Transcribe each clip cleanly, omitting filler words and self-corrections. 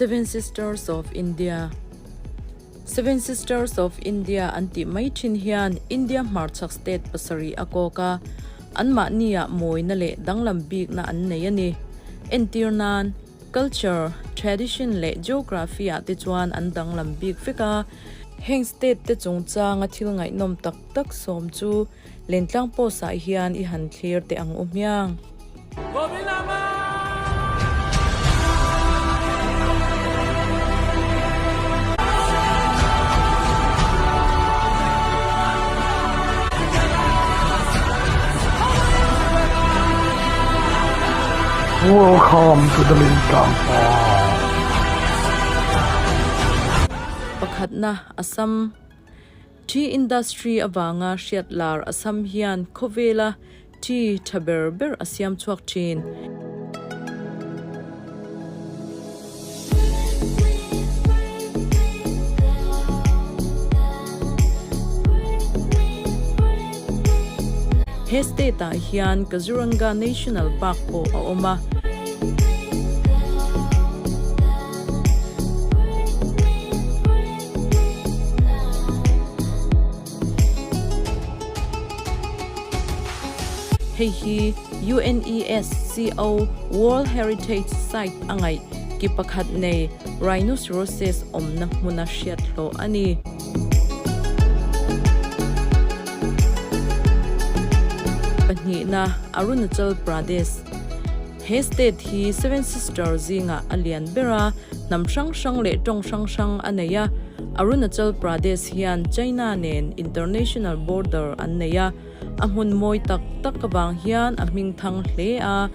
Seven Sisters of India Seven Sisters of India an tih mai thin hian India hmarchhak state pasarih a kawk a, anmahniah mawina leh danglam bikna an nei a ni. Entir nan, culture, tradition leh geography ah te chuan an danglam bik vek a. Heng state te chungchanga thil ngaihnawm tak tak sawm chu Lentlang post ah hian i han thlir teh ang u hmiang. Welcome to the Lentlang Farm. Pakhatna, Assam. Tea industry avanga hriat lar Assam hian khawvela tea tha ber ber a siam chhuak thin. He state ah hian Kaziranga National Park pawh a awm a. Hei hi UNESCO World Heritage Site a ngaih ki pakhat nei rhinoceroses awmna hmuna hriat hlawh a ni. Pahnihna, Arunachal Pradesh. He state hi Seven Sister zingah a lian ber a, hnam hrang hrang leh tawng hrang hrang a nei a. Arunachal Pradesh hian China nen international border an nei a, a hmun mawi tak tak avang hian a hming thang hle a.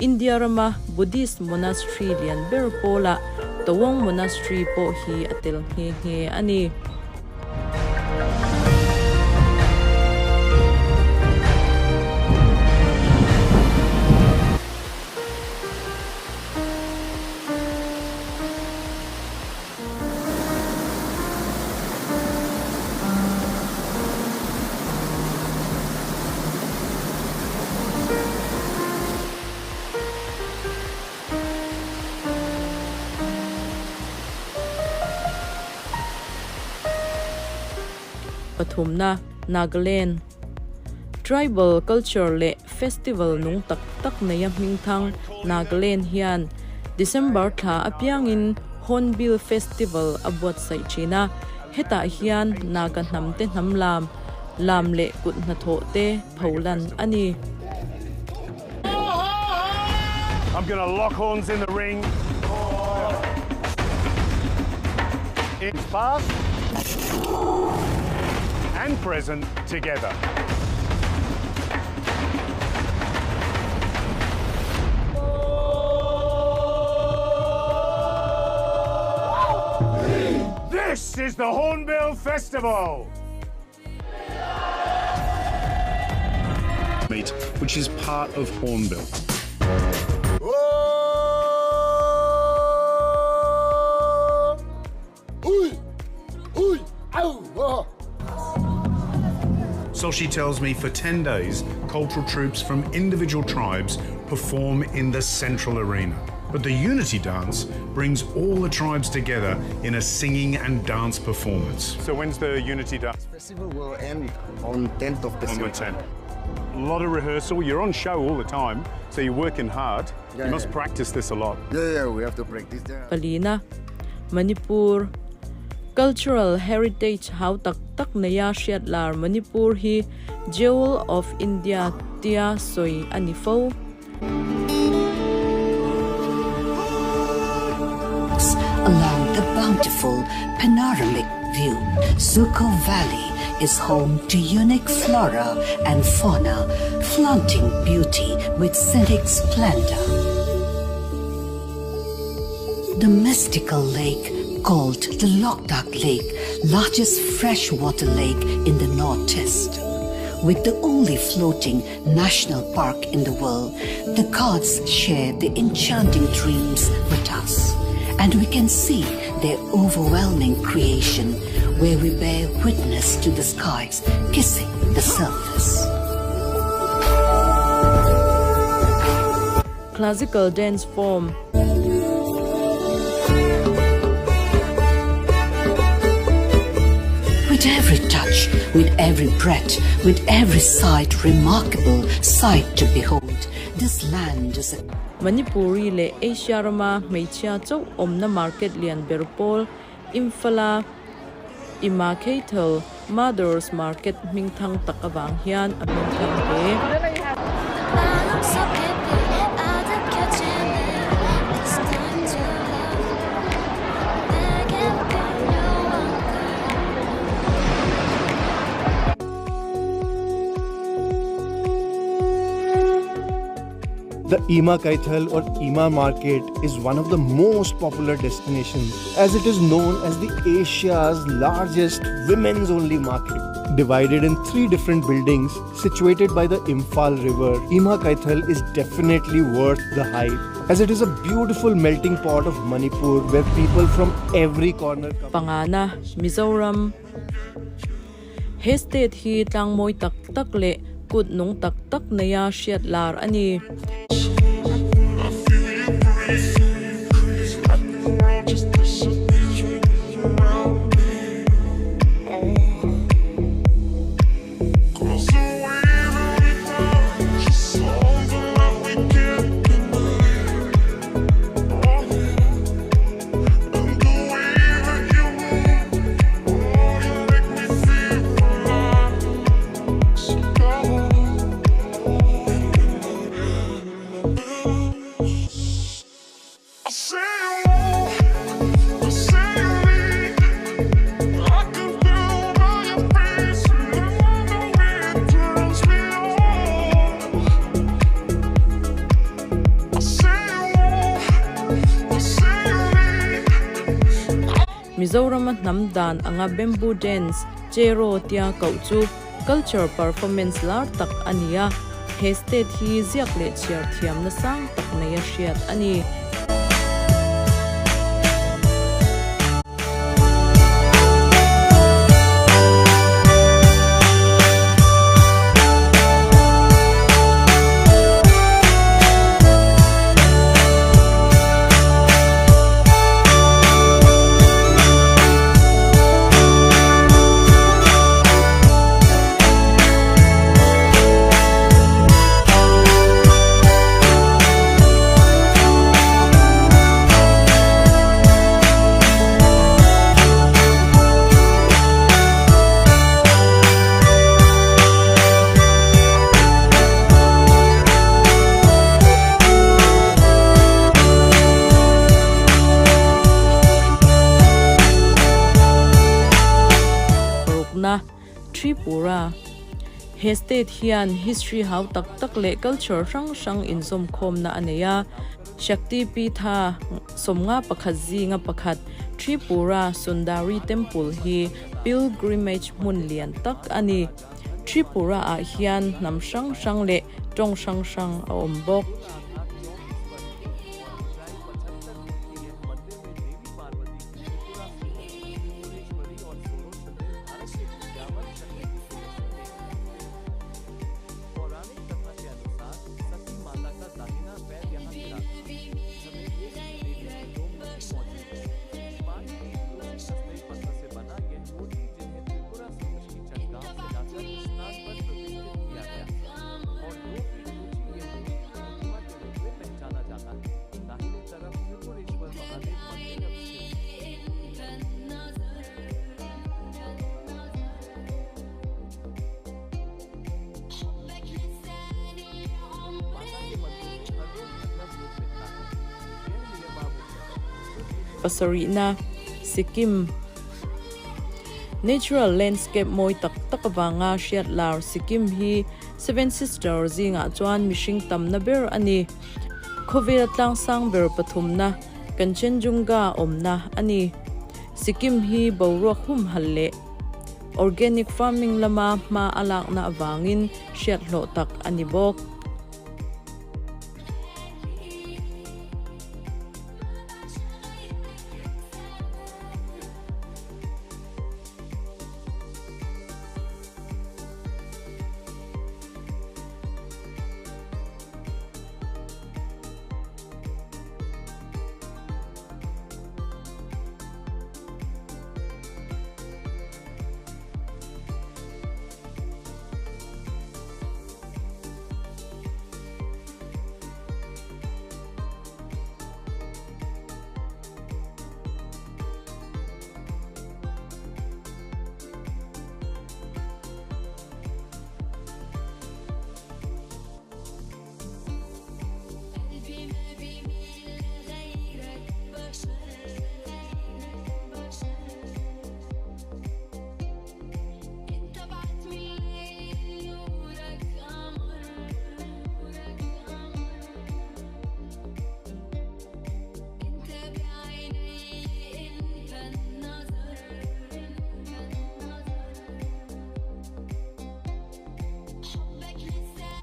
India rama Buddhist monastery lian ber pawlah Tawang Monastery pawh hi a tel nghe nghe a ni. Pathumna, Nagaland. Tribal culture leh festival nung tak tak neia hmingthang Nagaland hian December thla apiangin Hornbill Festival a buatsaih thin a, hetah hian Naga hnamte hnam lam, lam leh kut hnathawh te pholan a ni. I'm gonna lock horns in the ring. It's past and present together. This is the Hornbill Festival! Meet, which is part of Hornbill. Soshi tells me for 10 days, cultural troupes from individual tribes perform in the central arena. But the unity dance brings all the tribes together in a singing and dance performance. So when's the unity dance? Festival will end on 10th of On the December. 10th. A lot of rehearsal. You're on show all the time, so you're working hard. Yeah, you must yeah. practice this a lot. Yeah, yeah, we have to practice there. Palina, Manipur Cultural heritage hautak tak neia hriat lar Manipur hi Jewel of India tia sawi a ni fo. Along the bountiful panoramic view, Dzukou Valley is home to unique flora and fauna, flaunting beauty with scenic splendor. The mystical lake called the Loktak Lake, largest freshwater lake in the Northeast. With the only floating national park in the world, the gods share the enchanting dreams with us. And we can see their overwhelming creation where we bear witness to the skies kissing the surface. Classical dance form. With every touch, with every breath, with every sight, remarkable sight to behold, this land is a Manipuri leh Asia rama hmeichhia chauh awmna market lian ber pawl Imphal-a Ima Keithel Mothers Market hmingthang tak avang hian a hmingthang hle. The Ima Keithel or Ima Market is one of the most popular destinations as it is known as the Asia's largest women's only market. Divided in 3 different buildings situated by the Imphal River, Ima Keithel is definitely worth the hype as it is a beautiful melting pot of Manipur where people from every corner come. Pangana, Mizoram. He state hi tlang mawi tak tak leh kut nung tak tak neia hriat lar a ni. Mizorama hnam dan anga bamboo dance, Cheraw tia koh chu culture performance lar tak a ni a, he state hi ziak leh chhiar thiamna sang tak nei a hriat a ni. Parukna, Tripura. He state hian history hau tak tak leh culture hrang hrang inzawmkhawmna a nei a. Shakti Pitha 51 zinga pakhat Tripura Sundari Temple hi pilgrimage hmun lian tak a ni. Tripura ah hian hnam hrang hrang leh tawng hrang hrang a awm bawk. Pasarihna, Sikkim Natural landscape mawi tak tak avanga hriat lar Sikkim hi Seven Sister zingah chuan mihring tamna ber a ni. Khawvela tlangsang ber pathumna Kanchenjunga awmna a ni. Sikkim hi boruak humhalh leh organic farming lama hma a lakna avangin hriat hlawh tak a ni bawk.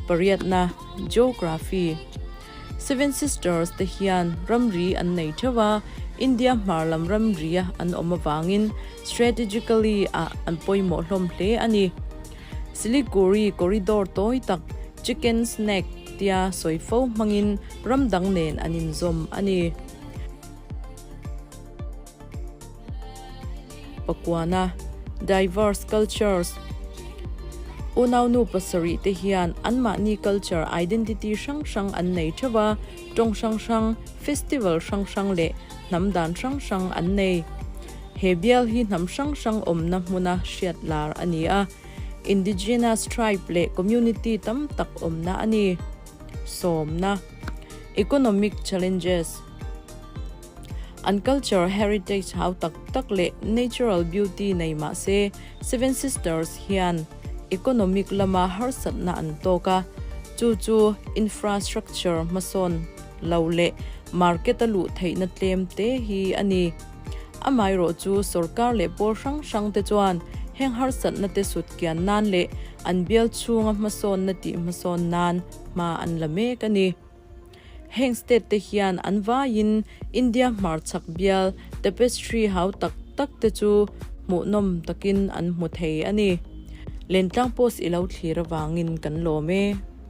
Pariatna, Geography, Seven Sisters te hian ramri an nei theuh a, India hmar lam ramria an awm avangin strategically ah an pawimawh hlawm hle a ni. Siliguri corridor tawi tak Chicken's Neck tia sawi fo hmangin ram dang nen an inzawm a ni. Pakuana, Diverse cultures, Unaunu pasarih te hian anmahni culture identity hrang hrang an nei theuh a, tawng hrang hrang, festival hrang hrang leh hnam dan hrang hrang an nei. He bial hi hnam hrang hrang awmna hmuna hriat lar a ni a, indigenous tribe leh community tam tak awmna a ni. Sawmna, Economic challenges. An culture heritage hau tak tak leh natural beauty nei mah se, Seven Sisters hian economic lama harsatna an tawk a, chu chu infrastructure hmasawn lo leh market a luh theihna tlem te hi a ni. Amaherawh chu sorkar leh pawl hrang hrang te chuan heng harsatna te sut kian nan leh an bial chhunga hmasawnna tih hmasawn nan hma an la mek a ni. Heng state te hian an vaiin India hmarchhak bial tapestry hau tak tak te chu hmuhnawm takin an hmu thei a ni. Lentlang post i lo thlir avangin kan lawm e.